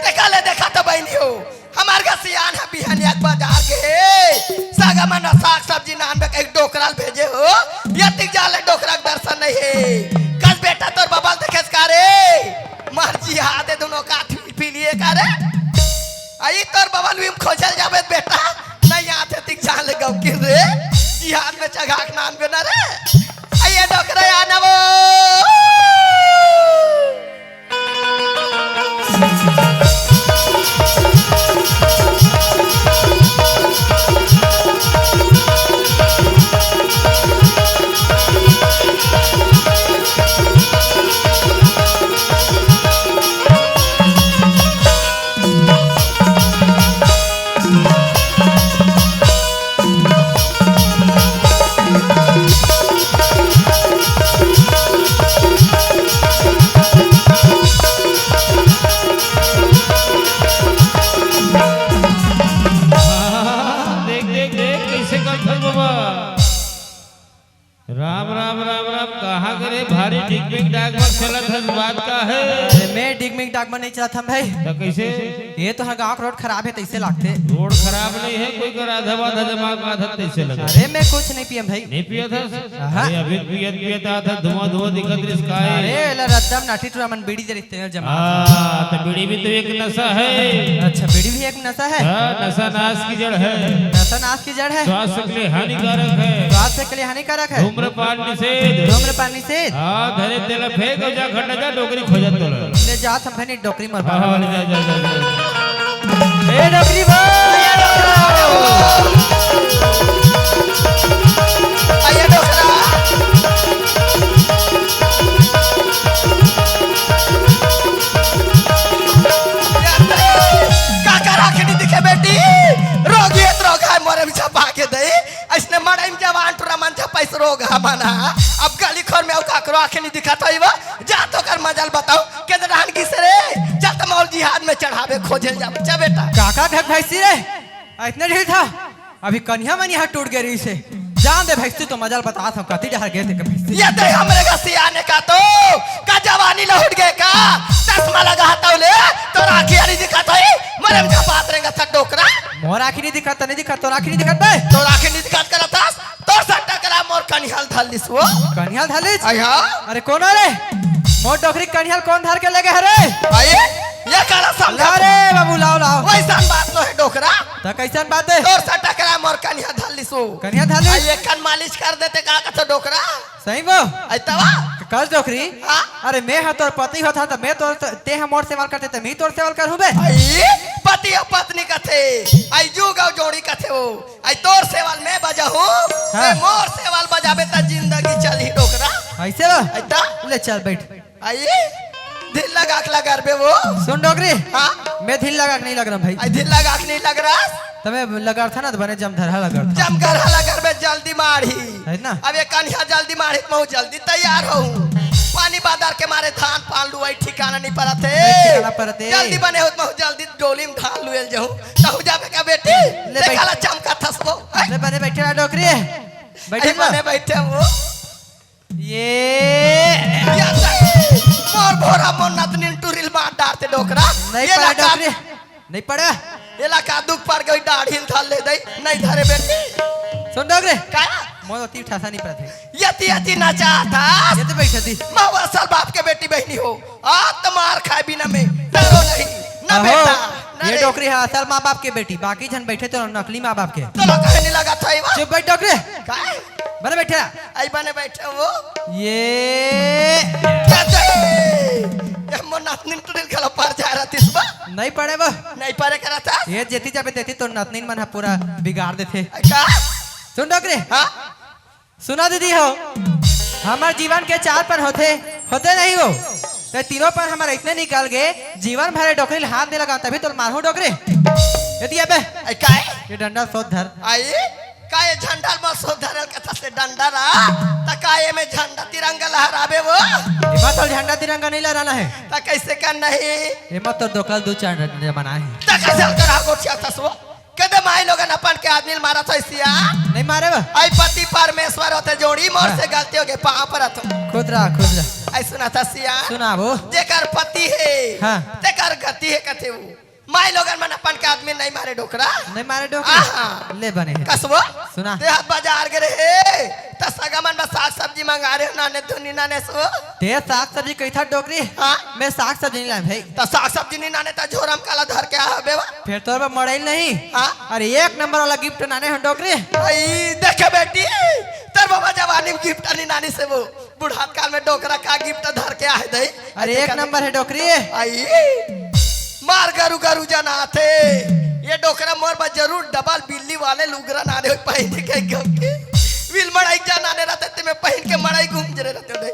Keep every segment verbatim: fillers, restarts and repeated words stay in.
तेकर ले देखा तो बहिनी हो, हमर घर सियान ह बिहनिया के बाजार गे हे, सगा मन साग सब्जी नानबे कहिके डोकरा ल भेजे हो, एतिक जान ले डोकरा के दर्शन नइ हे। कस बेटा तोर बबा ल देखेस का रे? मर जिहाद हे दुनों काठी पी लिए का रे? अई तोर बबा ल भी खोजे ल जाबे त बेटा, नइ आथे तिक जान ले गवकिन रे, जिहाद में चघा के नानबे ना रे। अई ए डोकरा आना वो। हाँ, देख, देख, देख, कइसे करथस बाबा। राम, राम, राम, राम, कहाँ करे भारी डिगमिग डागमग चलत हस, बात का हे? अरे, मैं डिगमिग डागमग नइ चलत हँव भाई। त कइसे? ये तो ह गाँव के रोड खराब हे, तइसे लागथे। रोड खराब नइ हे, कोई कर आधा बाधा जमा आधा तइसे लगा। अरे, मैं कुछ नइ पियँव भाई। नइ पियत हस? हाँ। अरे, अभी पियत, पियत आत हस, धुआं, धुआं दिखत रिहिस का हे? अरे, एला रद्दा म नाटी टूरा मन बीड़ी दे रिहिस तेला जमा। हाँ, त बीड़ी भी तो एक नशा हे। अच्छा, बीड़ी भी एक नशा हे? हाँ, नशा नाश की जड़ हे। नशा नाश की जड़ हे? स्वास्थ्य के लिए हानिकारक हे। स्वास्थ्य के लिए हानिकारक हे? धूम्रपान निषेध। धूम्रपान निषेध? हाँ, धरे तेला फेंक अउ जा घर ले जा, डोकरी खोजत तोला। ले जा, हम फेर डोकरी मर हाँ, हाँ, ले जा, जा, जा, जा। ए डोकरी भाई! आइए डोकरा। काकर आँखी नइ दिखे बेटी, रोग हे त रोग हे, मोरे में झपा के दई। अइसने मड़ई में जवान टूरा मन झपइस रोग हे मना। अब गली खोर में अउ काकरो आँखी नइ दिखत होही वो, जा त ओकर मजा ल बताओ, के दे डहन गिस रे, जा त मोला जिहाद में चढ़ाबे खोजे ल जाबे, जा बेटा। काकर घर भैंसी रे, अइसने ढील था। अभी कनिहा मन यहाँ टूट गे रहिस हे। जान दे भैंसी, तो मजा ल बतात हँव, कति डहर गे तेकर भैंसी। ये दे हमरे घर सियान हे का तो, का जवानी लहुट गे का? चश्मा लगा हस तौ ले, तोर आँखी नइ दिखत होही, मोरे में झपात रेंगत हस डोकरा। मोर आँखी नइ दिखत, नइ दिखत, तोर आँखी नइ दिखत बे। तोर आँखी नइ दिखत करत हस, तोर सट्टा करा मोर कनिहा ल धर लिस वो। कनिहा ल धर लिस? अई हाँ। अरे कोन हे रे? मोर डोकरी कनिहा ल कोन धर के लेगे हरे? अई, ये काला समझा? लाव रे बाबू, लाव, लाव। वइसन बात नोहे डोकरा। त कइसन बात हे? तोर सट्टा करा मोर कनिहा धर लिस वो। कनिहा धर लिस? अई, एक कन मालिश कर देते का कथों डोकरा? सही वो? अई तवा? कस डोकरी? हाँ? अरे मैं ह तोर पति होथँव त मैं तोर, तें ह मोर सेवा ल करते त मैं तोर सेवा ल करहूँ बे। अई, पति अउ पत्नी कथे, अई जुग अउ जोड़ी कथे वो। अई तोर सेवा ल मैं बजाहूँ, हाँ। तैं मोर सेवा ल बजाबे त जिंदगी चलही डोकरा। अइसे बा? अई त? ले चल बइठ। अई, धिल्ला गाक लगरबे वो। सुन डोकरी। हाँ? मैं धिल्ला गाक नइ लगरँव भाई। अई धिल्ला गाक नइ लगरस? त मैं लगरथँव ना त बने जमधरहा लगरथँव। जमधरहा लगरबे जल्दी माढ़ही। हे ना? अब ए कनिहा जल्दी माढ़ही त महूँ जल्दी तैयार होहूँ। पानी बादर के मारे धान पान लुवई ठिकाना नइ परत हे। नइ ठिकाना परत हे। जल्दी बने होही त महूँ जल्दी डोली में धान लुवे ल जाहूँ। तहूँ जाबे का बेटी? ले तें बइठ। काला चमकत हस वो। ले बने बइठे रह डोकरी। बइठे अई बने बइठे वो। ये। ये दे, मोर भोरा मोर नतनी ल टूरी ल मार डारते डोकरा। नइ पड़े डोकरी, नइ पड़े। एला का दुख पड़ गे, डाढ़ी ल धर ले दई, नइ धरे बेटी। सुन डोकरी। का? मोर ओती ठसा नइ पड़त हे। एती एती नचाथस। एती बइठे दी। महूँ असल बाप के बेटी बहिनी हों। आज त मार खाए बिना मैं डरों नहीं, ना अहो, बेटा, ना ये रे। डोकरी ह असल माँ बाप के बेटी, बाकी झन बइठे तो नकली माँ बाप के। तोला कहे नइ लगत हे वो? चुप बइठ डोकरी। का? बने बइठे। अई बने बइठे वो। ये। ये मोर नतनी ल टूरी ल घलो पर जाय रहतिस बा। नइ पड़े वो। नइ पड़े करत हस? ये जेती जाबे तेती तोर नतनी मन ह पूरा बिगाड़ देथे। का? सुन डोकरी। हाँ? सुना दीदी हो, हमर जीवन के चार पन होथे, होथे नहीं वो? त तीनों पन हमर अइसने निकल गे, जीवन भर ए डोकरी ल हाथ नइ लगावँव, तभी तोला मारहूँ डोकरी। एती आबे। अई काय? ये डंडा ल सोझ धर। अई, का ये झंडा ल मोर सोझ धरे ल कथस डंडा ला? त का एमे झंडा तिरंगा लहराबे वो? एमा तोर झंडा तिरंगा नइ लहराना हे। त कइसे करना हे? एमा तोर डोकरा ल दू चार डंडा जमाना हे। त कइसे ल करा गोठियाथस वो? के दे माईलोगन अपन के आदमी ल मारत होही सियान। नइ मारे वो। अई पति परमेश्वर होथे जोड़ी, मोर हाँ। से गलती होगे, पाँव परत हों। खुश रह, खुश रह। अई सुनथस सियान। सुनाव वो। जेकर पति हे, हाँ। तेकर गति हे कथे वो। माई लोगन मन अपन के आदमी नहीं मारे डोकरा। नहीं मारे डोकरी? आहा। ले बने हे। कस वो? सुना। ते हाथ बाजार गे रहे, त सगा मन बर साग सब्जी मंगा रहे हो, नाने धुनी नाने सो। ते साग सब्जी कही था डोकरी? हाँ। मैं साग सब्जी नहीं लाए भाई। त साग सब्जी नहीं नाने त झोरम काला धर के आ हबे वा? फिर तोर बर मड़ई नहीं। हाँ। अरे एक नंबर वाला गिफ्ट नाने हन डोकरी। आई देखे बेटी, तोर बाबा जवानी में गिफ्ट नहीं नानी से वो। बुढ़ात काल में डोकरा का गिफ्ट धर के आहे दई। अरे, एक नंबर हे डोकरी। आई, मार गरू गरू जना आथे। ये डोकरा मोर बर जरूर डबल बिल्ली वाले लुगरा नाने होई पहिने के गम के। विल मड़ई जना ने रहते ते में पहिन के मड़ई घूम जरे रहते दई।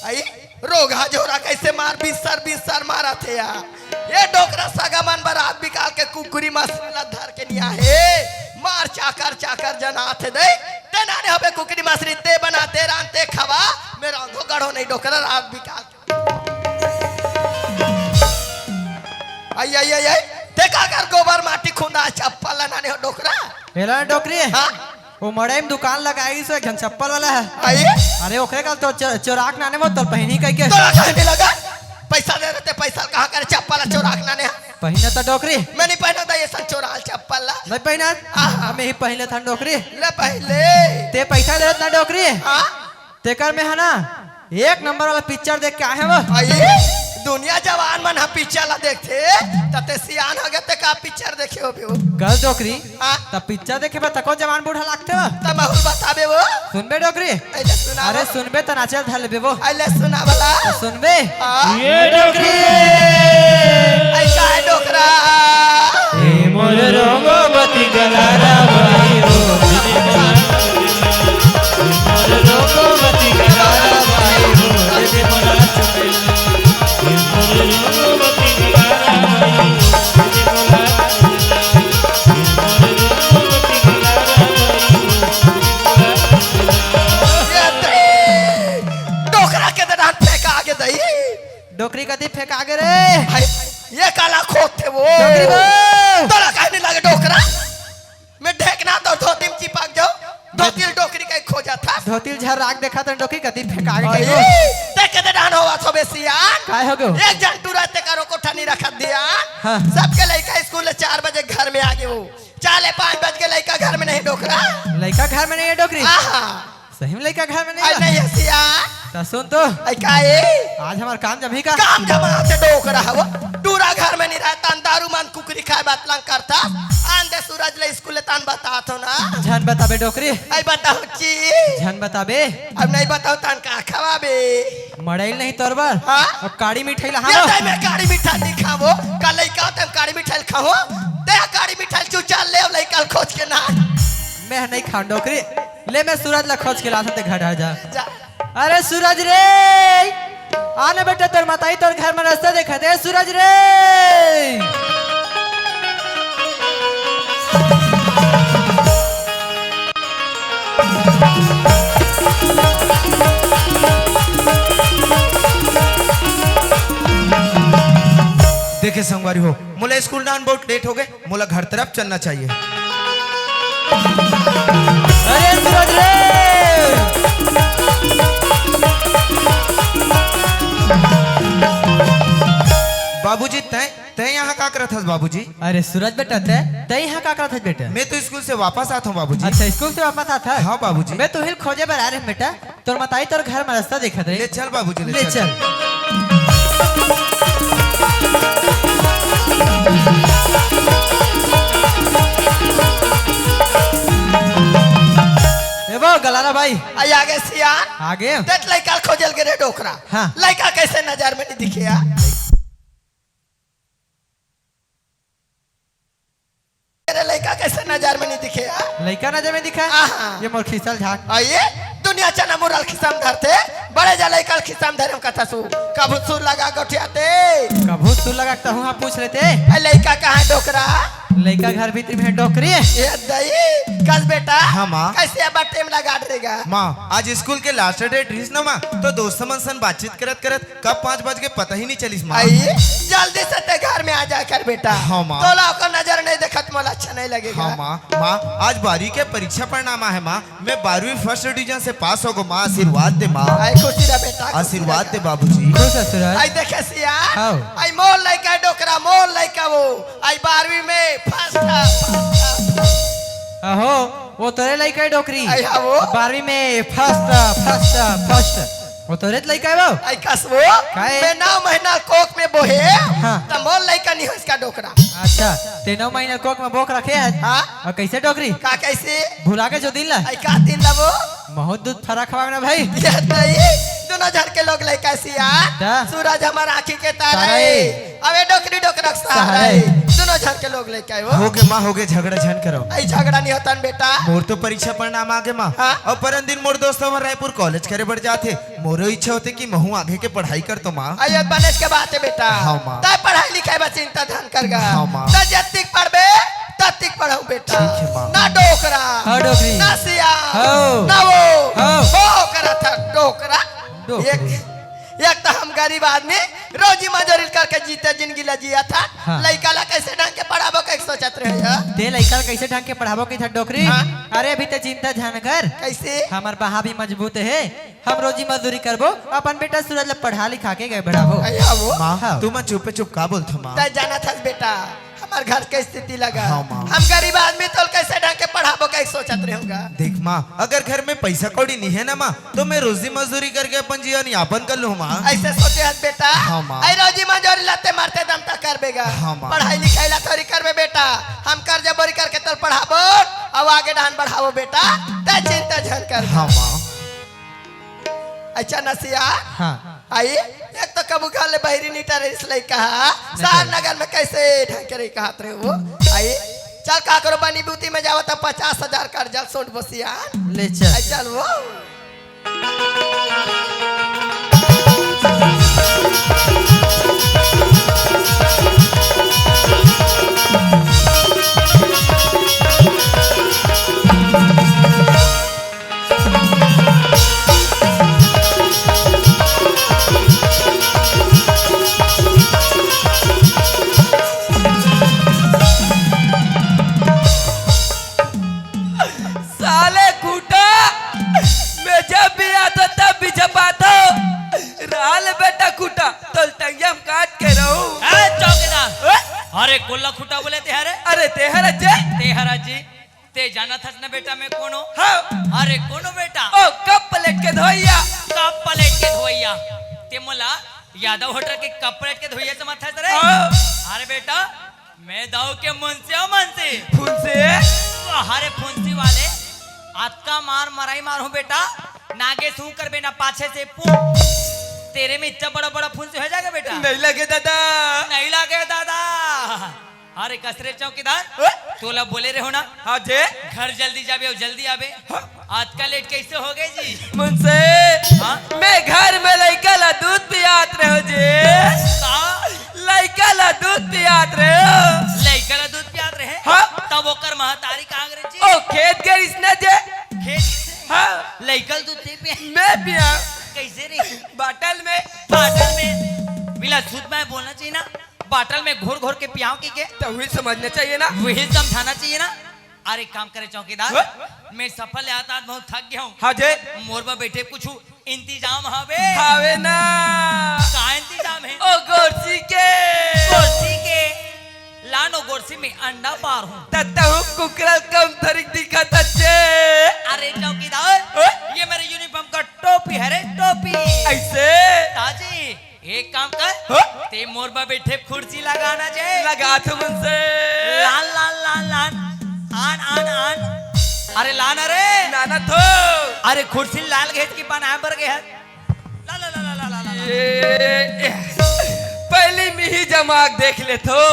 आई, रोगहा झोरा कैसे मार बिस्सर बिस्सर मारत हे यार। ये डोकरा सगा मन बर रात बिकाल के कुकुरी मछली ला धर के निया हे। मार चाकर चाकर जना आथे दई। ते नाने हबे कुकरी मछली, ते बना, ते रांध, ते खवा, मैं रांधो गढ़ो नहीं डोकरा रात बिकाल। आई, आई, आई, आई, ते का कर गोबर माटी खुंदा चप्पल ला नाने हो डोकरा? एला डोकरी? हाँ? वो मड़ई में दुकान लगाई सो एक झन चप्पल वाला हे। आई? अरे ओकरे कल तो चो-, चोराक नाने मो तोर पहिनी कह के। तोरा कहे नहीं लगा? पैसा दे रहते, पैसा कहाँ करे चप्पल ला चोराक नाने हा? पहिना त डोकरी। मैं नहीं पहना था ये सब चोराल चप्पल ला। नहीं पहना? हाँ, हाँ। हम यही पहले था डोकरी। ले पहले। ते पैसा दे रहता डोकरी। हाँ? तेकर में है ना, एक नंबर वाला पिक्चर देख के आहे वो। भाई, दुनिया जवान मन ह पिक्चर ला देखथे, त ते सियान हो गए, ते का पिक्चर देखे होबे वो? कल डोकरी, हाँ? त पिक्चर देखे बर तको जवान बूढ़ा लागथे वो। त बहुल बताबे वो। सुनबे डोकरी? अइले सुनावा। अरे सुनबे त नाचे धर लेबे वो। अइले सुनावला। त सुनबे? हाँ। ये डोकरी। ऐसा है डोकरा। ए मोर रंगवती गलारा बाई हो। डोकरा के दरान फेंका आगे दई। डोकरी कती फेंका आगे रे। भाई, ये काला खोदथे वो। डोकरी बो। तोला काहे नहीं लगे डोकरा? मैं ढेकना तो धोती में चिपक जाऊं, धोती ल डोकरी कहीं खोजा था। धोती ल झर्राक देखा त डोकरी कती फेंका आगे भाई, कहीं। ते कते डान होवा थो बे सियान? काय हो गयो? एक जन टूरा ते करो कोठा नहीं रखा दिया। हाँ। सबके लइका स्कूल ले चार बजे घर में आ गए वो। चार ले पाँच बज के लइका घर में नहीं डोकरा। लइका घर में नहीं है डोकरी? आहा। सही में लइका घर में नहीं आई है? नहीं है सियान। त सुन तो। आई का ए? आज हमार काम जमी का? काम जमा से डोकरा हवो। टूरा घर में नहीं रहता, दारू मान कुकरी खाए बात लंग करता। आन दे सूरज ले स्कूल ले तान बतात हो ना। झन बताबे डोकरी। आई बताओ ची। झन बताबे। अब नहीं बताओ तान का खवाबे। मड़ाइल नहीं तोर बर। हाँ? अब काड़ी मिठाई ला ये हाँ। तय में काड़ी मिठाई नहीं खावो। का लइका तय काड़ी मिठाई खावो। ते काड़ी मिठाई चुचा ले लइका खोज के ना। मैं नहीं खान डोकरी। ले मैं सूरज ला खोज के लाथों ते घर आ जा। जा। अरे सूरज रे, आना बेटा, तोर मताई तोर घर में रास्ता देखत हे, सूरज रे। देखे संगवारी हो, मोला स्कूल जान बहुत लेट हो गए। मोला घर तरफ चलना चाहिए। अरे सूरज रे! बाबूजी, तय, तय यहाँ का करत हस बाबूजी? अरे सूरज बेटा, तय, तय यहाँ का करत हस बेटा? मैं तो स्कूल से वापस आत हूँ बाबूजी। अच्छा, स्कूल से वापस आत हस? हाँ बाबूजी। मैं तुहिल खोजे बर आ रहे बेटा। तोर मताई तोर घर में रास्ता देखत रहे। ले चल बाबूजी, ले ले चल। चल। ए वो गलारा भाई। आई आगे सिया। आगे? देख लइका खोजल गे रे डोकरा। हाँ। लइका कैसे नजर में नहीं दिखे यार? तेरे लइका कैसे नजर में नहीं दिखे यार? लइका नजर में दिखा? आहा। ये मोर खीसल झाट। आइए, दुनिया चना मुरल खिसम धरते, बड़े जा लइका खिसम धरे हम कथा सु। कभू सुर लगा गोठियाते। कभू सुर लगा कहूँ हाँ पूछ लेते। ए लइका कहाँ डोकरा? लइका घर भीतरी में डोकरी। ये दई, कल बेटा। हाँ, माँ। कैसे अब टेम लगा डरेगा? माँ, आज स्कूल के लास्ट डेट रहिस ना माँ, तो दोस्त मन सन बातचीत करत करत कब पाँच बज के पता ही नहीं चलिस माँ। आई, जल्दी से ते घर में आ जा कर बेटा। हाँ, माँ। तोला ओकर नजर नहीं देखत मोला अच्छा नहीं लगेगा। हाँ माँ, माँ, आज बारहवीं के परीक्षा परिणाम आहे माँ, मैं बारहवीं first division से पास हो गो माँ, आशीर्वाद दे माँ। आए खुशी रह बेटा, खुशी आशीर्वाद रह। दे बाबूजी। खुश रह सूरज। आई देखे सिया, हाँ। आई मोर लइका डोकरा, मोर लइका वो, आई बारहवीं में first, first। अहो, वो तोरे लइका डोकरी। आई हाँ वो। बारहवीं में first, first, first। वो तोरे लइका हे वो? आई कस वो? काहे? मैं नौ महीना कोख में बोहे, हाँ। त मोर लइका नहीं हो इसका डोकरा। अच्छा, ते नौ महीना कोख में बोक रखे है? हाँ। अउ कइसे डोकरी? का कइसे? भुला के जो दिन ला? आई का दिन ला वो? महूँ दूध फरा खवावे ना भाई। ये तई, दुनों झन के लोग लइका सिया। ता? सूरज हमर आँखी के तारा तारा हे। हे। अबे डोकरी डोकरा के सहारा सहारा हे। हे। दुनों झन के लोग लइका हे वो। होगे माँ, होगे, झगड़ा झन करो। आई झगड़ा नहीं होता न बेटा। मोर तो परीक्षा परिणाम आगे माँ। हाँ? अउ परन दिन मोर दोस्त हमर रायपुर college करे बर जाथे। मोरो इच्छा होथे कि महूँ आगे के पढ़ाई करतो माँ। अइया बनेच के बात हे बेटा। हाँ, माँ। तैं पढ़ाई लिखाई बर चिंता झन कर गा। हाँ, माँ। तैं जतिक पढ़बे, ततिक पढ़हूँ बेटा। ठीक हे, माँ। ना डोकरा, हाँ, डोकरी। ना सिया, हाँ। ना वो, हाँ। वो करत हे डोकरा। डोकरी। एक, एक त हम गरीब आदमी, रोजी मजूरी करके जीते जिंदगी ला जियत हन। हाँ। लइका ला कइसे ढंग के पढ़ाबो कहिके सोचत रहे हो? ते लइका ला कइसे ढंग के पढ़ाबो कहिथे डोकरी? हाँ। अरे अभी ते चिंता झन कर। कइसे? हमर बाँह भी मजबूत हे। हम रोजी मजदूरी करबो, अपन बेटा सूरज ला पढ़ा लिखा के आगे बढ़ाबो। अइया वो। माँ, हाँ। तुमन चुपे चुप का बोलथो माँ? तैं जानत हस बेटा, हमर घर के स्थिति ला। हाँ, माँ। हम गरीब आदमी तोला कइसे ढंग के पढ़ाबो कहिके सोचत रहे हो गा। देख माँ, अगर घर में पइसा कौड़ी नहीं हे ना माँ, त मैं रोजी मजदूरी करके अपन जीवन यापन कर लूँ माँ। अइसे सोचे हस बेटा? हाँ, माँ। अई रोजी मजदूरी ला तैं मरते दम तक करबे गा। हाँ, माँ। पढ़ाई लिखाई ला थोड़ी करबे बेटा, हम कर्जा बोरी करके तोला पढ़ाबो अउ आगे डहन बढ़ाबो बेटा, तैं चिंता झन कर। हाँ, माँ। अच्छा नसिया। हाँ। आई, एक तो कभू घर ले बहिरी नहीं टरे इस लइका हा। नहीं शहर टरे। नगर में कइसे ढंग के रही कहत रहे हो? आई, चल काकरो बनी बूती में जावत त पचास हजार कर्जा सोंट बसियान। ले चल। आई चल वो। साले खूंटा, मैं जब भी आथों तब भी झपाथों। राल बेटा खूंटा, तोला टंगिया में काट के रहूं। ए, चौकीदार। ए? अरे, कोन ला खूंटा बोले ते हरे? अरे, ते हर अज्जे। ते हर अज्जे। ते जानत हस ना बेटा, मैं कोन हों? हाँ। अरे, कोन हों बेटा? ओ, कप प्लेट के धोइया। कप प्लेट के धोइया। ते मोला यादव होटल के कप प्लेट के धोइया समझत हस रे? हाँ। अरे बेटा, मैं दाऊ के मुंशी हों, मुंशी। फुंसी? अरे फुंसी वाले, अतका मार मराई मारहूं बेटा, नागे सूं करबे ना पाछे से पू। तेरे में इतना बड़ा बड़ा फुंसी हो जाएगा बेटा? नहीं लगे दादा। नहीं लगे दादा। अरे कस रे चौकीदार, ओए? तोला बोले रहे हों ना? हाँ जे। घर जल्दी जाबे अउ जल्दी आबे। हाँ। अतका लेट कइसे हो गे जी? मुंशी, हाँ? मैं घर में लइका ला दूध पियात रहे हों जी। का? लइका ला दूध पियात रहे हों। लइका ला दूध पियात रहे? हाँ। तब ओकर महतारी कहाँ गे रहे जी? ओ खेत गे रिहिस ना जे। खेत? हाँ। लइका ला दूध ते पिया? मैं पिया। कइसे रे? बाटल में। बाटल में? बिला सुध में बोलना चाहिए ना। बाटल में घोर घोर के पियाव कहिके। त उही समझना चाहिए ना। उही समझाना चाहिए ना। अरे काम करे चौकीदार, हाँ? मैं सफर ले आत आत बहुत थक गया हूँ। हाँ जे। मोर बर बइठे कुछ इंतजाम हवे? हवे ना। का इंतजाम हे? ओ गोरसी के। गोरसी के? लान ओ गोरसी में अंडा पारहूं। त तहूं कुकरा कम थरिक दिखत हस जे। अरे चौकीदार, हाँ? ये मेरे uniform का टोपी हरे, टोपी। अइसे? ताजी। एक काम कर, हाँ? ते मोर बर बइठे खुर्सी लगाना जे। लगाथों मुंशी। लान, लान, लान, लान। आन, आन, आन। अरे लान रे। लानथों। अरे खुर्सी लाल घेज की बनाए बर गे हे। ला, ला, ला। ये, ये, पहली मिही जमा के देख लेथों।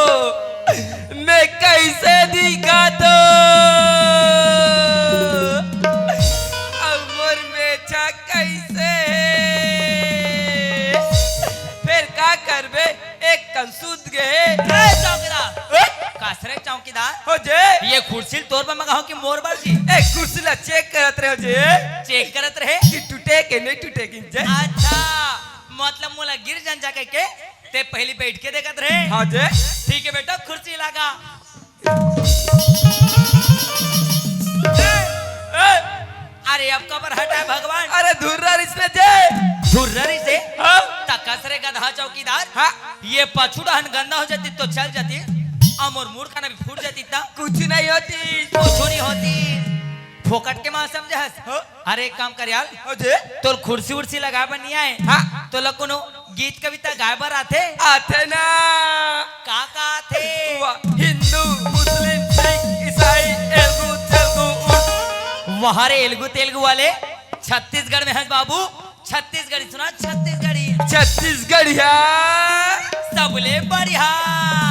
मैं कइसे दिखथों? अउ मोर मेछा कइसे हे? फेर का करबे, एक कन सूत गे हे। ए, चौकीदार। ए? कस रे चौकीदार? हो जे। ये खुर्सी ल तोर बर मंगाहूं कि मोर बर जी? ए, खुर्सी ला check करत रहे हो जे। Check करत रहे? कि टूटे के नहीं टूटे के जे। अच्छा, मतलब मोला गिर झन जा कहिके ते पहली बइठ के देखत रहे? हाँ जे। ठीक हे बेटा, खुर्सी लगा। ए, ए, अरे अब काबर हटाय भगवान? अरे धुर्रा रिस न जे। धुर्रा रिसे? हाँ। त कस रे गधा चौकीदार। हाँ। ये पछू डहन गंदा हो जाती त चल जाती, अउ मोर मूड़ खाना भी फूट जाती त। कुछ नहीं होती। कुछ नहीं होती। फोकट के माँ समझस। हाँ। अरे एक काम कर यार। हो जे। तोला खुर्सी उर्सी लगाय बर नइ आय। हाँ। तोला कोनो गीत कविता गाय बर आथे? आथे ना। का का आथे? वाह, हिंदू, मुस्लिम, सिख, ईसाई, एलगू, तेलगू, उर्दू। वाह रे एलगू तेलगू वाले, छत्तीसगढ़ में हस बाबू, छत्तीसगढ़ी सुना, छत्तीसगढ़ी। छत्तीसगढ़िया। सबले बढ़िया।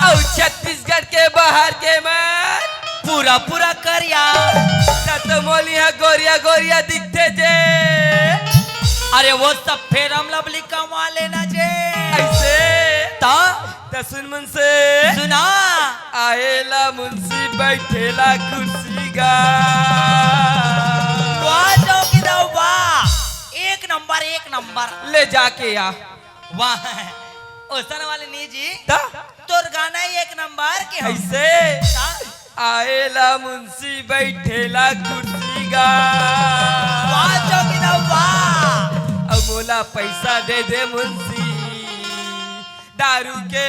अउ छत्तीसगढ़ के बाहर के मन। पूरा पूरा करिया। त तो मोली हा गोरिया गोरिया दिखथे जे। अरे वो सब फेरम लवली कमा लेना जे। ऐसे? त? त सुन मुंशी। सुना। आएला मुंशी बैठेला कुर्सी गा। वाह चौकीदार वाह, एक नंबर, एक नंबर। ले जाके आ। वाह, ओसन वाले नी जी। त? तोर गाना ही एक नंबर के हो। ऐसे? त? आएला मुंशी बैठेला कुर्सी गा। वाह चौकीदार वाह। अब मोला पैसा दे दे मुंशी, दारू के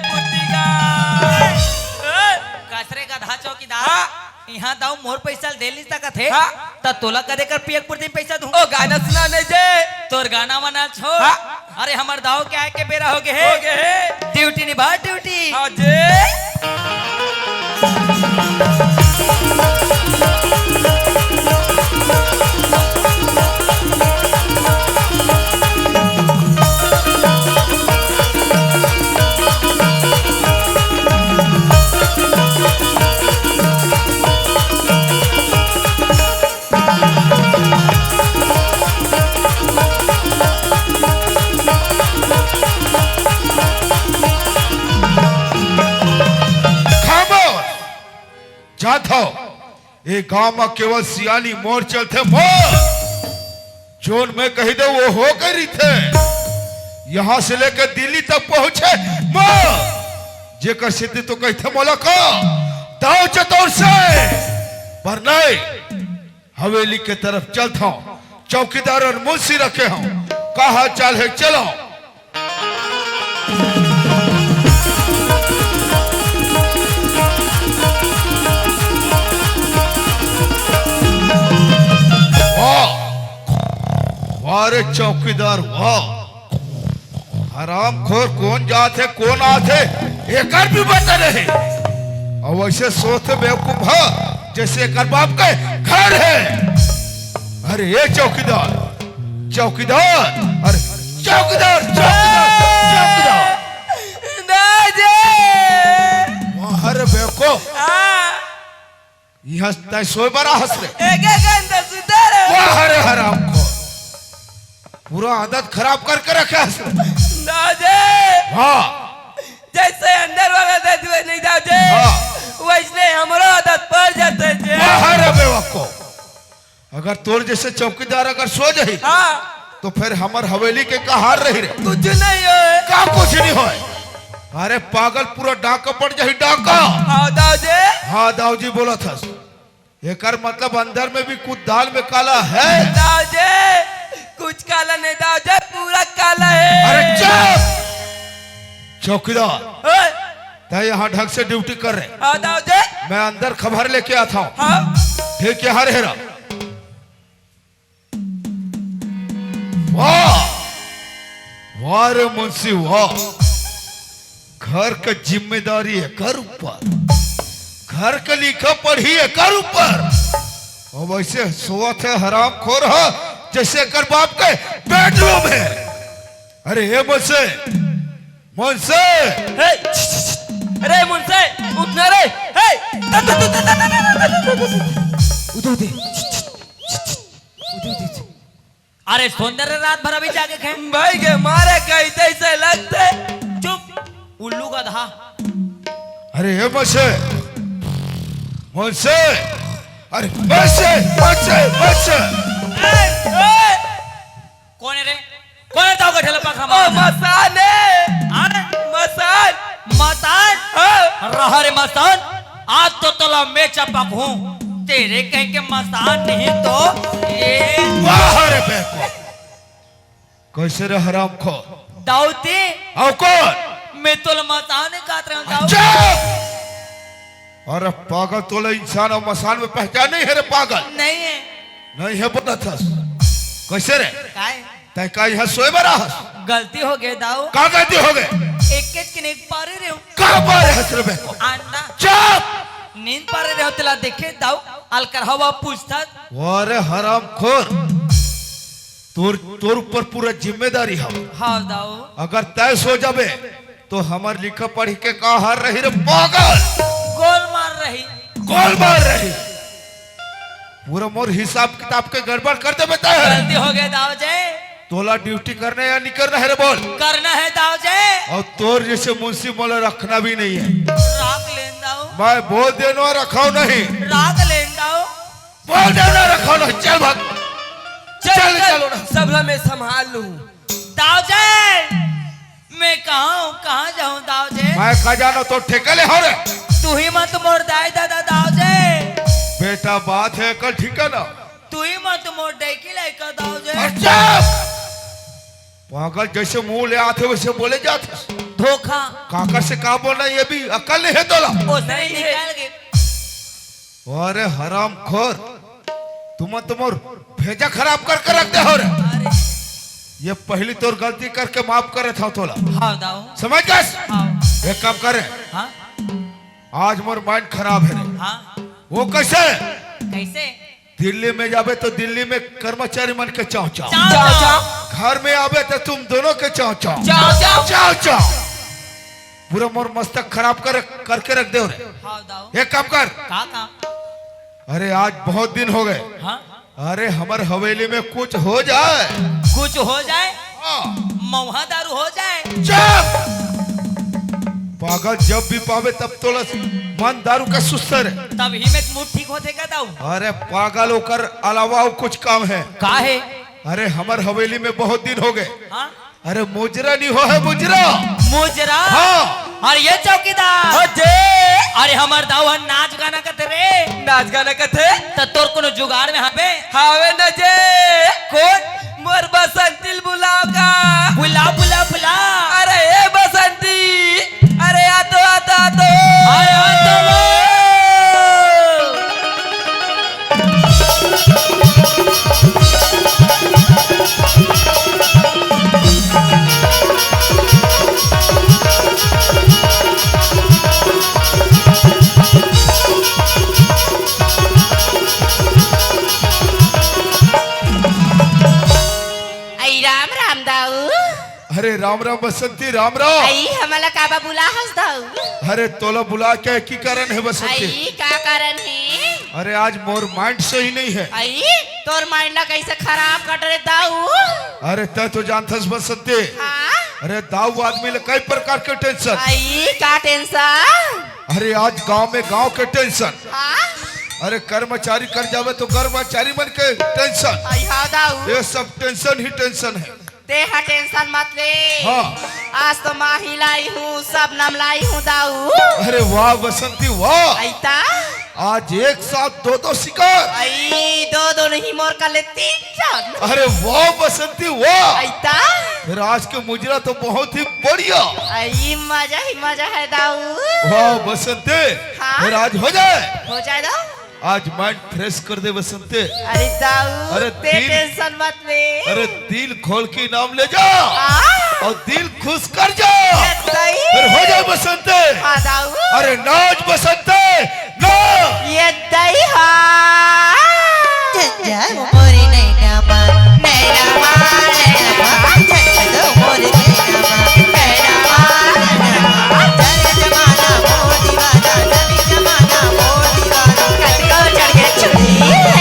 पुतिगा। कस रे गधा चौकीदार। हाँ। इहाँ दाऊ मोर पैसा ल दे नइ सकत हे। हाँ। त तोला कदे कर पियक पुरती पैसा दूं? ओ गाना सुना नहीं जे। तोर गाना वाना छोड़। हाँ। अरे हमर दाऊ के आय के बेरा हो गे हे। हो गे हे। ड्यूटी निभा ड्यूटी। हाँ जे। खामोश! जात हव। ए गांव म केवल सियानी मोर चलथे, मोर। जोन मैं कहि देंव, वो हो के रहिथे। यहाँ से लेके दिल्ली तक पहुंचे, मोर। जेकर सेती तो कहिथे मोला का, दाव चतौर से। पर नहीं, हवेली के तरफ चलत हंव, चौकीदार अउ मुंशी रखे हंव। का हाल चाल हे, चलो। वाह, वाह रे चौकीदार, वाह। हरामखोर कोन जात हे, कोन आत हे, एकर भी पता नहीं। अउ वइसे सोचथे बेवकूफ ह, जइसे एकर बाप के घर हे। अरे ए चौकीदार, चौकीदार, अरे चौकीदार, चौकीदार, चौकीदार। दाजी। वाह रे बेवकूफ। हाँ। इहाँ तैं सोए बर आहस रे। एके घंटा सुते रहे। वाह रे हरामखोर। पूरा आदत खराब करके रखे हस रे। दाजी। हाँ। जइसे अंदर वाला आदत हुए नहीं दाजी। हाँ। वइसने हमरो आदत पड़ जाथे जी। वाह रे बेवकूफ। अगर तोर जइसे चौकीदार अगर सो जाही, हाँ। तो फेर हमर हवेली के का हाल रही रे? कुछ नहीं होय। का कुछ नहीं होय? अरे पागल, पूरा डाका पड़ जाही, डाका। हाँ, दाऊ जी। हाँ, दाऊ जी बोलत हस। एकर मतलब अंदर में भी कुछ दाल में काला हे। दाऊ जी, कुछ काला नहीं दाऊ जी, पूरा काला हे। अरे चुप! चौकीदार, ओए! तैं यहाँ ढंग से ड्यूटी कर रे। हाँ, दाऊ जी। मैं अंदर खबर लेके आत हंव। हाँ। ठीक हे, यहाँ रहे रहा। वाह! वाह रे मुंशी, वाह! घर के जिम्मेदारी एकर ऊपर, घर के लिखा पढ़ी एकर ऊपर। अउ वइसे सोवत हे हरामखोर ह, जइसे एकर बाप के बेडरूम हे। अरे ए मुंशी, मुंशी। हे, अरे मुंशी, उठ ना रे। हे, उदे, उदे। उदे, उदे। अरे सुंदर रात भर अभी जागे खे। भाई के मारे कहीं तइसे लगथे। चुप, उल्लू गधा। अरे ए मुंशी, मुंशी, अरे मुंशी, मुंशी, मुंशी। ए, ए, कोन हे रे? कोन हे दाऊ का ठेला पाखा ओ, मार? मसान हे। हाँ? मसान। मसान? हाँ। रहा रे मसान। आज तो तोला मैं चपक हूँ, तेरे कहीं के मसान नहीं तो ये। वाह रे बेको, कैसे रे हरामखोर? दाऊ ते। अउ कौन? मैं तोला मसान कहत रहे हूँ दाऊ। अच्छा। अरे पागल, तोला इंसान अउ मसान में पहचान नहीं है रे पागल। नहीं है। नहीं है बोलत हस। कैसे रे? काय? तैं का यहाँ सोए बर आहस? गलती हो गए दाऊ। का गलती हो गए? एक के चिकन एक पारे रहे हूँ। का पारे हस रे बेको? अंडा। चुप! नींद पारे रहे हो तेला देखे दाऊ, अलकर हवा पूछता। वाह रे हरामखोर, तोर, तोर ऊपर पूरा जिम्मेदारी हव। हाँ दाऊ। अगर तैं सो जाबे तो हमर लिखा पढ़ी के का हाल रही रे पागल? गोल मार रही। गोल मार रही। पूरा मोर हिसाब किताब के गड़बड़ कर देबे तैं। गलती हो गए दाऊ जी। तोला ड्यूटी करना या नहीं करना है रे बोल? करना है दाऊ जी। अउ तोर जैसे मुंशी मोला रखना भी नहीं है। राख लेन दाऊ। मैं बोल देनो रखाव नहीं। राख लेन दाऊ। बोल देनो रखाव नहीं, चल भाग। चल, चल, चल। चलो ना। सब ला मैं संभाल लूँ। दाऊ जी, मैं कहाँ हूँ, कहाँ जाऊँ दाऊ जी? मैं का जानो, तो ठेका ले हो रे। तू ही मत मोर दाई दादा दाऊ जी। बेटा बात है कल ठिकाना। तू ही मत मोर डेकी लइका दाऊ जी। अच्छा। पागल, जैसे मुंह ले आथे वैसे बोले जाथे। धोखा। काकर से का बोलना, ये भी अकल नहीं है तोला। ओसने नहीं है। निकाल के। अरे हरामखोर, तुम तुम भेजा खराब करके रख दे हो रे। अरे। ये पहली तोर गलती करके माफ करे था तोला। हाँ दाऊ। समझ गए? हाँ। एक काम करे। हाँ। आज मोर माइंड खराब है रे। हाँ। वो कैसे? कैसे? दिल्ली में जाबे तो दिल्ली में कर्मचारी मन के चाव चाव। चाव चाव। घर में आबे तो तुम दोनों के चाव चाव। चाव चाव। चाव चाव। पूरा मोर मस्तक खराब कर, करके रख दे रे। हाँ दाऊ। एक काम कर। का काम? अरे आज बहुत दिन हो गए। हाँ। अरे हमर हवेली में कुछ हो जाए। कुछ हो जाए? हाँ। मऊहा दारू हो जाए। चुप! पागल, जब भी पावे तब तोला मन दारू का सुस्तर है। तब ही में मूड ठीक होथे का दाऊ? अरे पागल, ओकर अलावा अउ कुछ काम है। का है? अरे हमर हवेली में बहुत दिन हो गए। हाँ? अरे मुजरा नहीं हो है, मुजरा। मुजरा? हाँ। अरे ये चौकीदार। हाँ जी। अरे हमर दाऊ ह नाच गाना कथे रे। नाच गाना कथे? त तोर कोनो जुगाड़ में हावे? हावे न जे। कौन? मोर बसंती ल बुलाव का। बुला, बुला, बुला। अरे ए बसंती, अरे आ तो, आ तो, आ तो। अरे आ तो। आई राम राम दाऊ। अरे राम राम बसंती, राम राम। आई हमला काबर बुला हस दाऊ? अरे तोला बुला के की कारण है बसंती? आई का कारण है? अरे आज मोर माइंड सही नहीं है। आई तोर माइंड ला कैसे खराब कर डरे दाऊ? अरे तैं तो जानथस बसंती। हाँ? अरे दाऊ आदमी ले कई प्रकार के टेंशन। आई का टेंशन? अरे आज गांव में गांव के टेंशन। हाँ? अरे कर्मचारी कर जावे तो कर्मचारी मन के टेंशन। आई हाँ दाऊ। ये सब टेंशन ही टेंशन है। ते हा टेंशन मत ले। हाँ। आज तो माही लाई हूँ, सबनम लाई हूँ दाऊ। अरे वाह बसंती वाह। अइता? आज एक साथ दो दो शिकार। आई दो दो नहीं मोर कले तीन जन। अरे वाह बसंती वाह। अइता? फिर आज के मुजरा तो बहुत ही बढ़िया। आई मजा ही मजा है दाऊ। वाह बसंती। हाँ। फिर आज हो जाए। हो जाए दाऊ। आज माइंड फ्रेश कर दे बसंती। अरे दाऊ, अरे ते दिल, टेंशन मत ले। अरे दिल खोल के इनाम ले जा। हाँ। और दिल खुश कर जा। ये सही। फिर हो जाए बसंती। हाँ दाऊ। अरे नाच बसंती, नाच। ये दई हाँ। जय हो मोरी नैना मा, नैना मा, नैना मा, जय हो मोरी नैना मा, नैना मा, नैना मा, जय जमाना मोर दीवाना, जय जमाना मोर दीवाना। कटको चढ़ के चुड़ी है।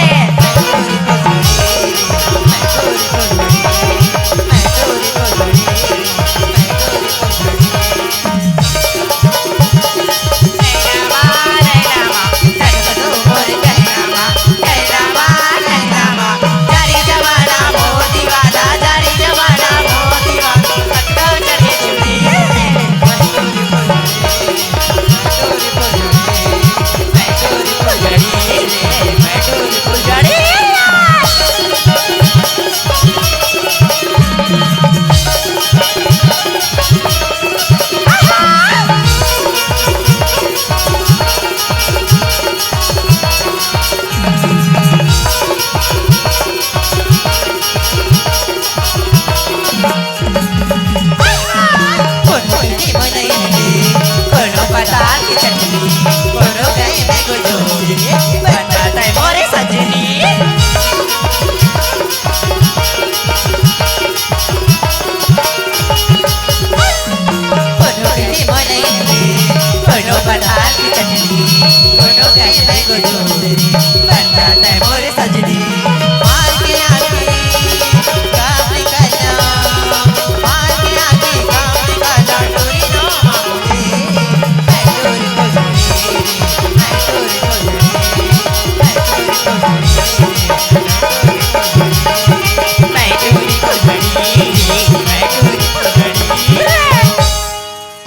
चटनी, कोनो कहे मैं को जोर रे, बता दे मोरे सजनी। कोनो कहे मोले रे, कोनो पताल की चटनी, कोनो कहे मैं को जोर रे, बता दे मोरे सजनी। मार के आके काम निकाल जा, मार के आके काम निकाल जा, टोरी ना मारे।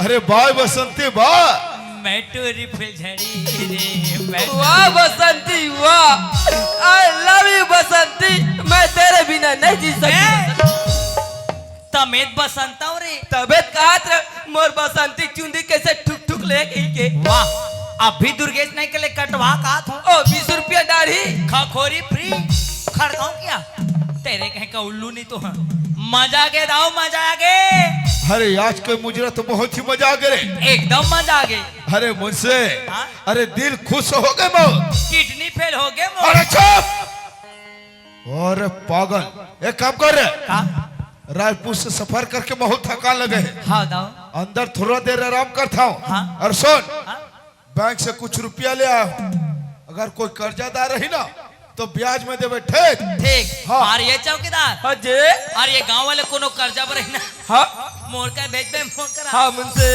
अरे वाह बसंती वाह। मैं टोरी फुलझड़ी रे, मैं वाह बसंती वाह। I love you बसंती, मैं तेरे बिना नहीं जी सकती। ए! तमेत बसंत हूँ रे। तबे त कहत रहे, मोर बसंती चुंदी कैसे ठुक ठुक ले कही के। वाह, अभी दुर्गेश नहीं के ले कटवा का था। ओ, बीस रुपया डारी। खखोरी फ्री। खड़काऊं क्या? तेरे कहीं का उल्लू नहीं तो हाँ। मजा आगे दाऊ, मजा आगे। अरे, आज के मुजरा तो बहुत ही मजा आगे रे। एकदम मजा आगे। अरे मुंशी, हाँ? अरे दिल खुश हो गए मो। किडनी फेल हो गए मो। अरे चुप। अरे पागल, एक काम कर रे। का? रायपुर से सफर करके बहुत थकान लगे है। हाँ, दाऊ। अंदर थोड़ा देर आराम करता हूँ। हाँ। और सुन, हाँ। बैंक से कुछ रुपया ले आया हूँ। अगर कोई कर्जादार रही ना, तो ब्याज में देवे, ठीक? ठीक। हाँ। और ये चौकीदार? हाँ जी। और ये गांव वाले कोनो कर्जा पर रही ना? हाँ। मोर का भेज दे, मोर करा। हाँ, मुंशी।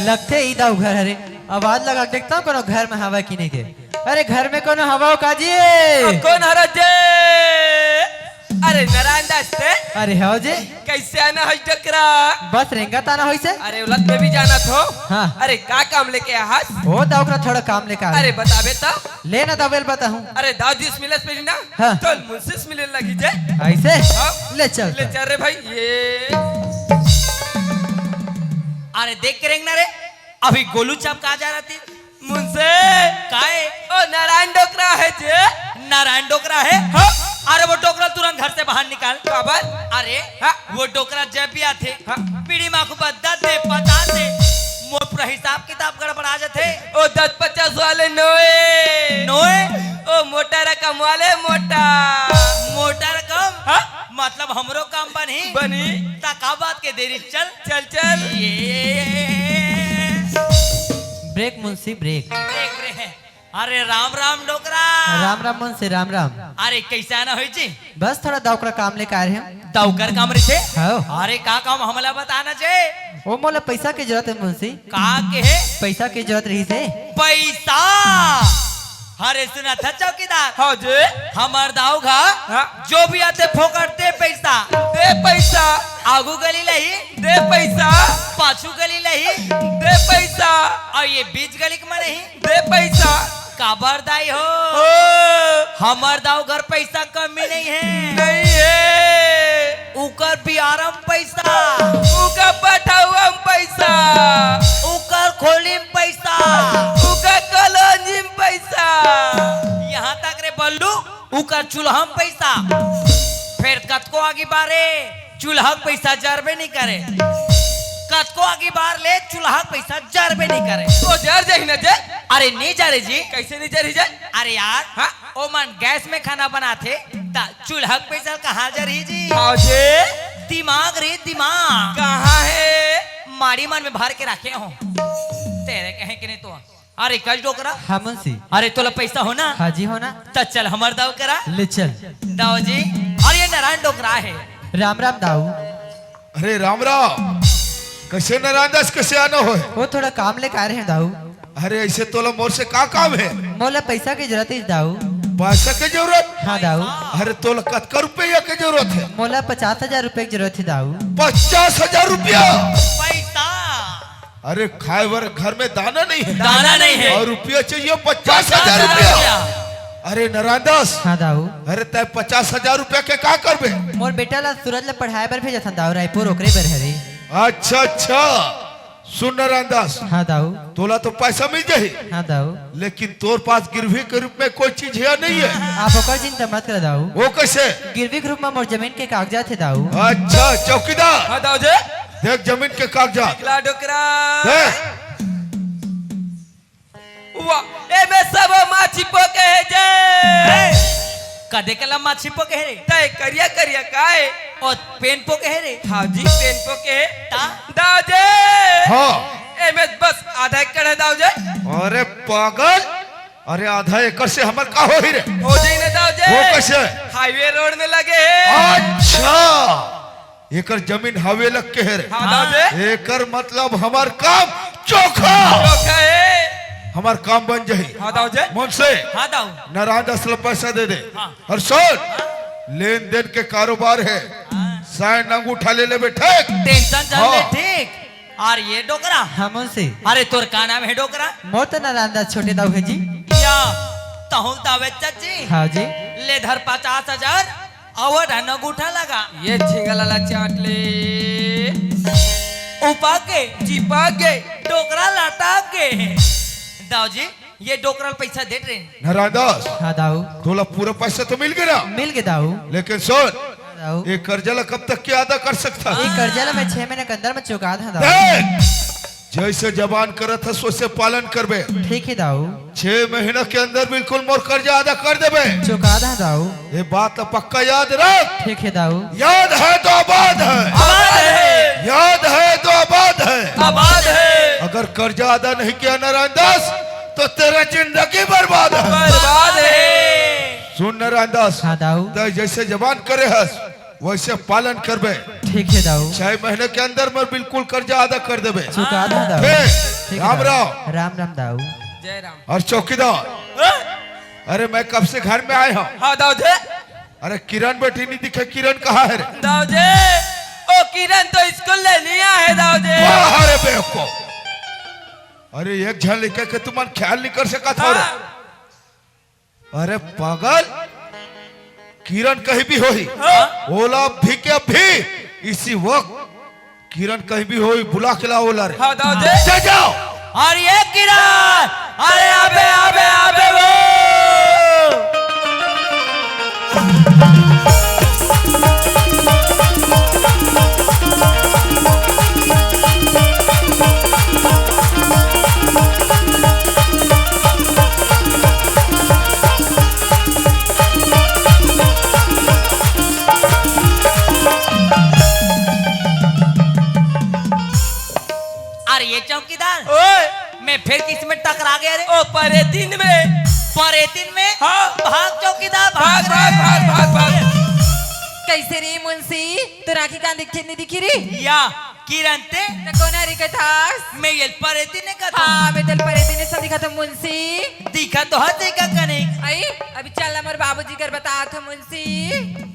लगथे ई दाऊ घर हरे। आवाज लगा के देखता हूँ, कोनो घर में हवा कि नहीं के। अरे, घर में कोनो हवा हो का जी? आ, कौन हरा जे? अरे, नारायण दास ते? अरे, हो जे। कैसे आना है डोकरा? बस रेंगत आना होइसे। अरे, उलत में भी जाना थो। हाँ। अरे, का काम लेके आहस? ओ, दाऊ करा थोड़ा काम लेके आ। अरे, बताबे तो। ले ना दाऊ, बेल बताहूँ। अरे, दाऊ जी से मिले से पहले ना, हाँ। तो मुंशी से मिले लगी जे। ऐसे? हाँ। ले चल ले तो। चल रे भाई, ये। अरे, देख के रेंगना रे, अभी गोलू चपका जा रहा थी। मुंशी। काय? ओ नारायण डोकरा है जे। नारायण डोकरा है? हाँ। अरे वो डोकरा तुरंत घर से बाहर निकाल। काबर? अरे, हाँ। वो डोकरा जब भी आथे, हाँ। बीड़ी माखू बद्दा दे, पता दे, मोर पूरा हिसाब किताब गड़बड़ा जाथे। ओ दस पचास वाले नोए। नोए? ओ मोटा रकम वाले मोटा। मोटा रकम? हाँ। मतलब हमरो काम बनही? बनही। ता का बात के देरी, चल। चल, चल। ये ब्रेक मुंशी, ब्रेक। Break, break. अरे राम राम डोकरा। राम राम मुंशी, राम राम। अरे कैसे आना होई जी? बस थोड़ा दाऊ करा काम लेके आ रहे हैं। दाऊ कर काम रहिसे? हाँ। अरे का काम हमला बताना जे? ओ मोला पैसा के जरूरत है मुंशी। का के है? पैसा के जरूरत रहिसे। पैसा? अरे सुना था चौकीदार। हाँ जी। हमर दाऊ घा हाँ। जो भी आथे फोकट दे पैसा। दे पैसा। आगू गली लही। दे पैसा। पाछू गली लही। दे पैसा। अउ ये बीच गली के मन ही। दे पैसा। काबर दाई हो? ओ। हमर दाऊ घर पैसा कमी नहीं है। नहीं है। उकर बियारम पैसा। उकर पठौआ म पैसा। उकर खोली म पैसा। उकर कॉलोनी म पैसा। यहाँ तक रे बल्लू, उकर चूल्हा म पैसा। फेर कतको आगी बारे, चूल्हा के पैसा जरबे नहीं करे। कतको आगी बार ले, चूल्हा के पैसा जरबे नहीं करे। ओ जर जाही ना जे। अरे नहीं जरे जी। कैसे नहीं जरही जे? अरे यार, हाँ? ओमन गैस में खाना बनाथे, त चूल्हा के पैसा कहाँ जरही जी? हाँ जे। दिमाग रे दिमाग। कहाँ है? माड़ी मन में भर के रखे हो। तेरे कहे कि नहीं तो। अरे कल डोकरा। हाँ मुंशी। अरे तोला पैसा हो ना? हाँ जी हो ना। त चल हमर दाऊ करा। ले चल। दाऊ जी। अरे ये नारायण डोकरा है। राम राम दाऊ। अरे राम राम। कैसे नारायण दास, कैसे आना होय? वो थोड़ा काम लेके आ रहे हैं दाऊ। अरे ऐसे तोला मोर से का काम है? मोला पैसा के जरूरत है दाऊ। पैसा के जरूरत? हाँ दाऊ। अरे तोला कतका रुपया के जरूरत है? मोला पचास हजार रुपया के जरूरत है दाऊ। पचास हजार रुपया? पैसा। अरे खाए बर घर में दाना नहीं है। दाना नहीं है। और रुपया चाहिए पचास हजार रुपया। अरे नारायण दास। हाँ दाऊ। अरे तय पचास हजार रुपया के का करबे? मोर बेटा ला सूरज ला पढ़ाए बर भेजत हन दाऊ रायपुर, ओकरे बर हरे। अच्छा अच्छा, सुन नारायण दास, हाँ दाऊ। तोला तो पैसा मिल जाही, हाँ दाऊ। लेकिन तोर पास गिरवी के रूप में कोई चीज है नहीं है। आप ओकर चिंता मत कर दाऊ। वो कैसे? गिरवी के रूप में मोर जमीन के कागजात हे दाऊ। अच्छा चौकीदार, हाँ दाऊ जी। देख जमीन के कागजात। ला डोकरा। देख। वाह, एमे सब माछी पोके हे जे। ए, कदे कला माछी पोके हे रे? तय करिया करिया काय? ओ पेन पोके हे रे? हाँ जी, पेन पोके हे। ता? दाऊ जी। हाँ। एमे बस आधा एकड़ हे दाऊ जी। अरे पागल, अरे आधा एकड़ से हमर का होही रे? हो जाई ना दाऊ जी। वो कैसे? हाईवे रोड में लगे हे। अच्छा। एकर जमीन हाईवे लग के हे रे। हाँ, दाऊ जी। एकर मतलब हमर काम चोखा। चोखा हे। हमर काम बन जाही। हाँ, दाऊ जी। मुंशी, हाँ, दाऊ। नारायण दास ला पैसा दे दे। हाँ। और सुन, लेन देन के कारोबार हे। हाँ। साइन अंगूठा ले लेबे, ठीक? टेंशन चल हाँ। ले, ठीक। और ये डोकरा? हाँ, मुंशी। अरे, तोर का नाम हे डोकरा? मोर तो नारायण दास छोटे दाऊ हे जी। या, तहूँ दावे चाची? हाँ जी। ले धर पचास हजार। अउ धन अंगूठा लगा। ये झिंगला ला चाट ले। उपा के, चिपा के, डोकरा लटा के। दाऊ जी, ये डोकरा ल पैसा दे रे। नारायण दास, हाँ दाऊ। तोला पूरा पैसा तो मिल गया ना? मिल गया दाऊ। लेकिन सुन, हाँ दाऊ। ये कर्जा ला कब तक के अदा कर सकता? ये कर्जा ला मैं छह महीने के अंदर में चुका था दाऊ। देख, जैसे जबान करत हस, वैसे पालन करबे। ठीक हे दाऊ। छह महीना के अंदर बिल्कुल मोर कर्जा अदा कर देबे। चुका दा दाऊ। ये बात तो पक्का याद रख। ठीक हे दाऊ। याद है तो आबाद है। आबाद है। याद है तो आबाद है। आबाद है। अगर कर्जा अदा नहीं किया नारायण दास, तो तेरा जिंदगी बर्बाद है। बर्बाद है। सुन नारायण दास, हाँ दाऊ। तैं जैसे जबान करे हस, वैसे पालन करबे। ठीक हे दाऊ। छह महीने के अंदर में बिल्कुल कर्जा अदा कर देबे। चुका दा दाऊ। हे, ठीक हे राम दाऊ। राम। राम राम दाऊ। जय राम। और चौकीदार, हाँ? अरे मैं कब से घर में आए हूँ। हाँ दाऊ जी। अरे किरण बेटी नहीं दिखे, किरण कहाँ हे रे? दाऊ जी, ओ किरण तो स्कूल ले नहीं आए हे दाऊ जी। वाह रे बेवकूफ। अरे एक झन लइका के तुमन ख्याल नहीं कर सकत हो रे। हाँ। अरे पागल, किरण कहीं भी होही, हाँ। ओला अभी के अभी इसी वक्त किरण कहीं भी होही, बुला के लाओ ओला रे। हाँ, दाऊ जी। चल जाओ। अरे ये किरण, अरे आबे, आबे, आबे वो। अरे ये चौकीदार, ओए। मैं फिर किस में टकरा गया रे? ओ परेतिन में। परेतिन में? हाँ। भाग चौकीदार, भाग भाग, रे। भाग, भाग, भाग, भाग। कैसे रे मुंशी, तोर आँखी कान दिखे नहीं दिखी रे? या, किरण ते? त कोन हरे कथस? मैं ये परेतिन ने कथस। हाँ, मैं तेल परेतिन ने सब दिखा तो मुंशी। दिखा तो हस देखा कने। आई, अभी चल ना मोर बाबूजी कर बता तो मुंशी।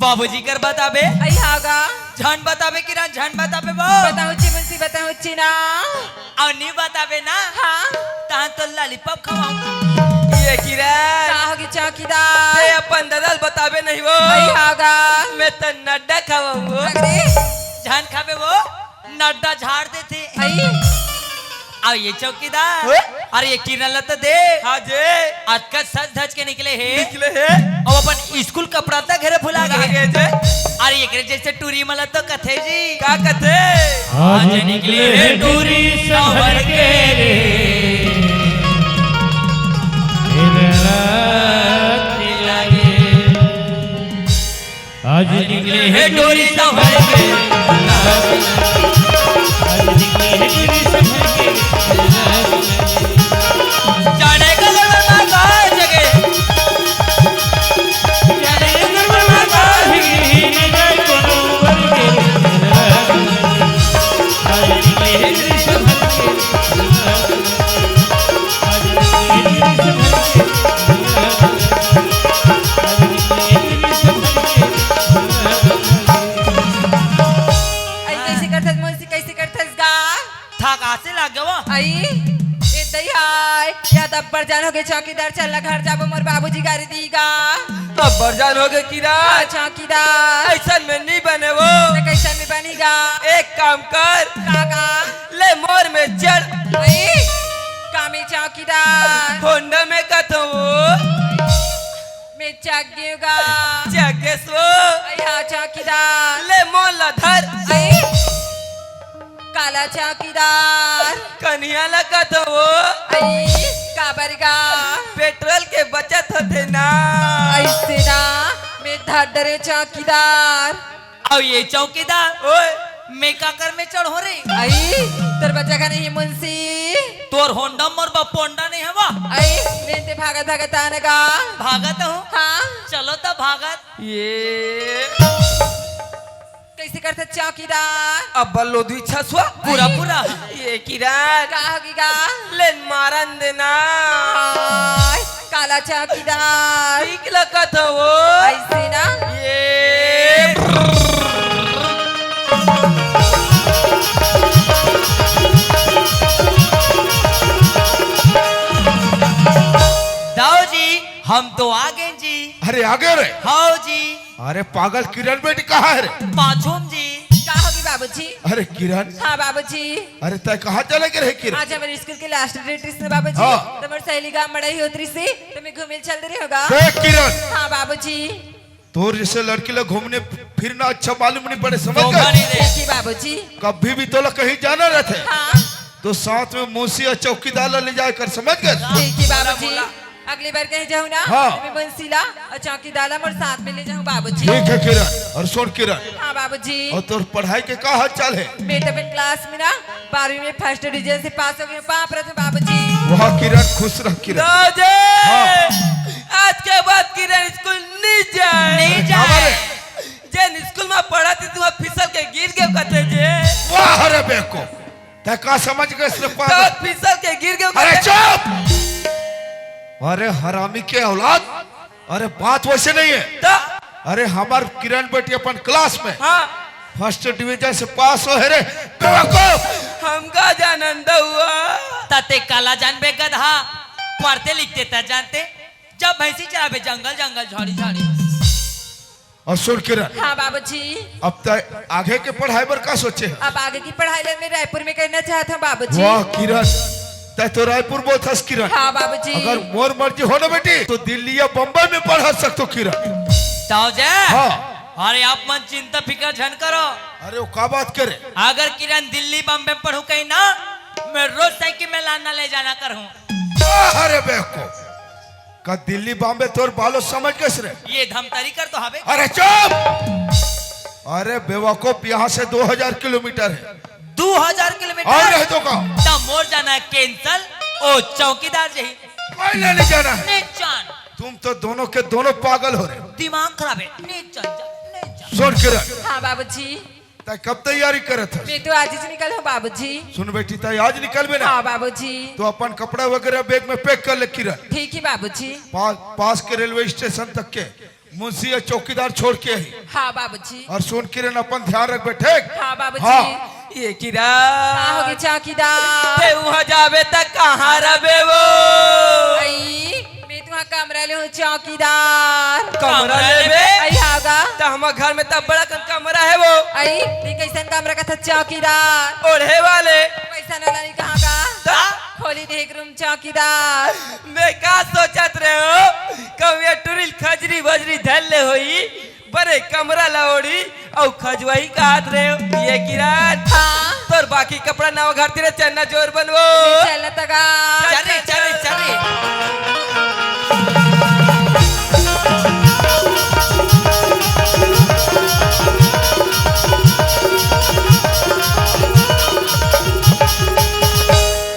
बाबूजी कर बताबे? आई हाँ गा। झन बताबे किरण, झन बताबे वो। बताहूँ ची मुंशी, बताहूँ ची ना। अउ नहीं बताबे ना? हाँ। तहाँ तो लॉलीपॉप खवाऊँ। ये किरण। का होगे चौकीदार? ते अपन ददा ल बताबे नहीं वो। आई हाँ गा। मैं तो नड्डा खवाऊँ वो। अरे। झन खाबे वो, नड्डा झाड़ देथे। आई। अउ ये चौकीदार, ओए? अरे ये किरण ल तो दे। हाँ जे। अतका सज धज के निकले हे। निकले हे। अउ अपन स्कूल कपड़ा तक घरे भुला गे। भुला गे जे। अरे एकरे जैसे टूरी मन ल तो कथे जी। का कथे? आज निकले हे टूरी संभर के रे। आज निकले हे टूरी संभर के। आज निकले हे टूरी संभर के। जाने का लड़का कहाँ जगे? जाने का लड़का कहाँ जगे? दई हाय, या त अब्बड़ जान होगे चौकीदार, चल ना घर जाबो, मोर बाबूजी गारी दीगा। अब्बड़ जान होगे किरण। हाँ, चौकीदार। अइसन में नी बने वो। त कइसन में बनिगा? एक काम कर। का का? ले मोर में चढ़। अई, का में चौकीदार? होंडा में कथो वो। में चघ गेंव गा। चघ गेस वो। अई हाँ चौकीदार। ले मोर ला धर। अई, काला चौकीदार। कनिहा ला कथो वो। अई, काबर गा? पेट्रोल के बचत होथे ना। अइसे ना, में धर डरेंव चौकीदार। अउ ये चौकीदार, ओए। में काकर में चढ़ों रे? अई, तोर बचा का नहीं मुंशी? तोर होंडा मोर बा पोंडा नहीं हवा? अई, में ते भागत भागत आन गा। भागत हूँ? हाँ। चलो त भागत। ये कइसे करथस चौकीदार? अब बल्लो दुई छसवा। पूरा, पूरा। ये किरण। का होगे गा? लेन मारन देना। हाय, काला चौकीदार। ठीक लगत हो वो। अइसे ना। ये। दाऊ जी, हम तो आ गेन जी। अरे, आ गे रे? हव जी। अरे पागल किरण बेटी कहाँ हे रे? पाछू म जी। का होगे बाबूजी? अरे किरण। हाँ बाबूजी। अरे तैं कहाँ चले गे रहे किरण? आज हमर स्कूल के लास्ट डे रहिस ना बाबूजी। हाँ। त मोर सहेली गाँव मड़ई होत रहिस, त में घूमे ल चल दे रहेंव गा। देख किरण। हाँ बाबूजी। तोर जइसे लड़की ला घूमने फिरना अच्छा मालूम नहीं पड़े, समझ धोखा गे? नहीं दे। ठीक हे बाबूजी। कभी भी तोला कहीं जाना रहिथे, हाँ। त साथ में मुंशी अउ चौकीदार ला ले जाए कर, समझ गे? ठीक हे बाबूजी। बोला। अगली बार कहीं जाहूँ ना, हाँ। त में मुंशी ला अउ चौकीदार ला मोर साथ में ले जाहूँ बाबूजी। ठीक हे किरण, अउ सुन किरण। हाँ बाबूजी। अउ तोर पढ़ाई के का हाल चाल हे? में तो अपन क्लास में ना बारहवीं में फर्स्ट डिवीजन से पास हो गेंव, पाँव परत हँव बाबूजी। वाह किरण, खुश रह किरण। दाऊ जी, हाँ। आज के बाद किरण स्कूल नहीं जाए। नहीं जाए। जेन स्कूल में पढ़त रहिस, उहाँ फिसल के गिर गेंव कथे जे। वाह रे बेवकूफ। तैं का समझ गेस रे पागल? त फिसल के गिर गेंव अरे कथे। चुप! अरे हरामी के औलाद, अरे बात वइसे नहीं हे। त? अरे हमर किरण बेटी अपन क्लास में हाँ। फर्स्ट डिवीजन से पास होहे रे, बेवकूफ! हम का जानन दउआ। त तैं काला जानबे गधा, पढ़ते लिखते त जानते, जब भैंसी चराबे जंगल जंगल झाड़ी झाड़ी। अउ सुन किरण। हाँ बाबूजी। अब तैं आगे के पढ़ाई बर का सोचे हस? अब आगे की पढ़ाई ला में रायपुर में करना चाहत हँव बाबूजी। वाह किरण, तैं तो रायपुर बोलथस किरण। हाँ बाबूजी। अगर मोर मर्जी हो ना बेटी, त दिल्ली या बम्बई में पढ़ा सकथों किरण। दाऊ जी। हाँ। अरे आप मन चिंता फिकर झन करो। अरे वो का बात करे? अगर किरण दिल्ली बम्बई में पढ़हूँ कही ना, में रोज साइकिल में लाना ले जाना करहूँ। अरे बेवकूफ। का दिल्ली बॉम्बे तोर बालों समझ गेस रे? ये धमतरी कर तो हवे। अरे चुप! अरे बेवकूफ, यहाँ से दो हजार किलोमीटर हे। दो हजार किलोमीटर? अउ नहीं तो का? त मोर जाना कैंसल, ओ चौकीदार जाही। कोई नहीं जाना हे। नहीं जान। तुम तो दोनों के दोनों पागल हो रहे हो। दिमाग खराब हे। नहीं जान, जान, नहीं जान। सुन किरण। हाँ बाबूजी। तैं कब तैयारी करत हस? मैं तो आज ही निकलहूँ बाबूजी। सुन बेटी, तैं आज निकलबे ना? हाँ बाबूजी। त अपन कपड़ा वगैरह बैग में पैक कर ले किरण। ठीक हे बाबूजी। पा-, पास के रेलवे स्टेशन तक के मुंशी या चौकीदार छोड़ के आही। हाँ बाबूजी। अउ सुन किरण, अपन ध्यान रखबे, ठीक? हाँ बाबूजी। हाँ। ये किरण। का होगे चौकीदार? तैं उहाँ जाबे त कहाँ रहबे वो? अई, मैं तुँहर कमरा लेहूँ चौकीदार। कमरा लेबे? अई हाँ गा। त हमर घर में त बड़ा कन कमरा हे वो। अई, तैं कइसन कमरा कथस चौकीदार? ओढ़े वाले। कइसन वाला नहीं कहाँ गा? त? खोली दे एक रूम चौकीदार। मैं का सोचत रहेंव, कहूँ ये टुरी ल खजरी वजरी धर ले होही। बने कमरा ला ओढ़ी अउ खजवाही कहत रहेंव, ये किरण। हाँ। तोर बाकी कपड़ा नवा घर तीर चलना जोर बनबो। चलना त गा। चल रे, चल।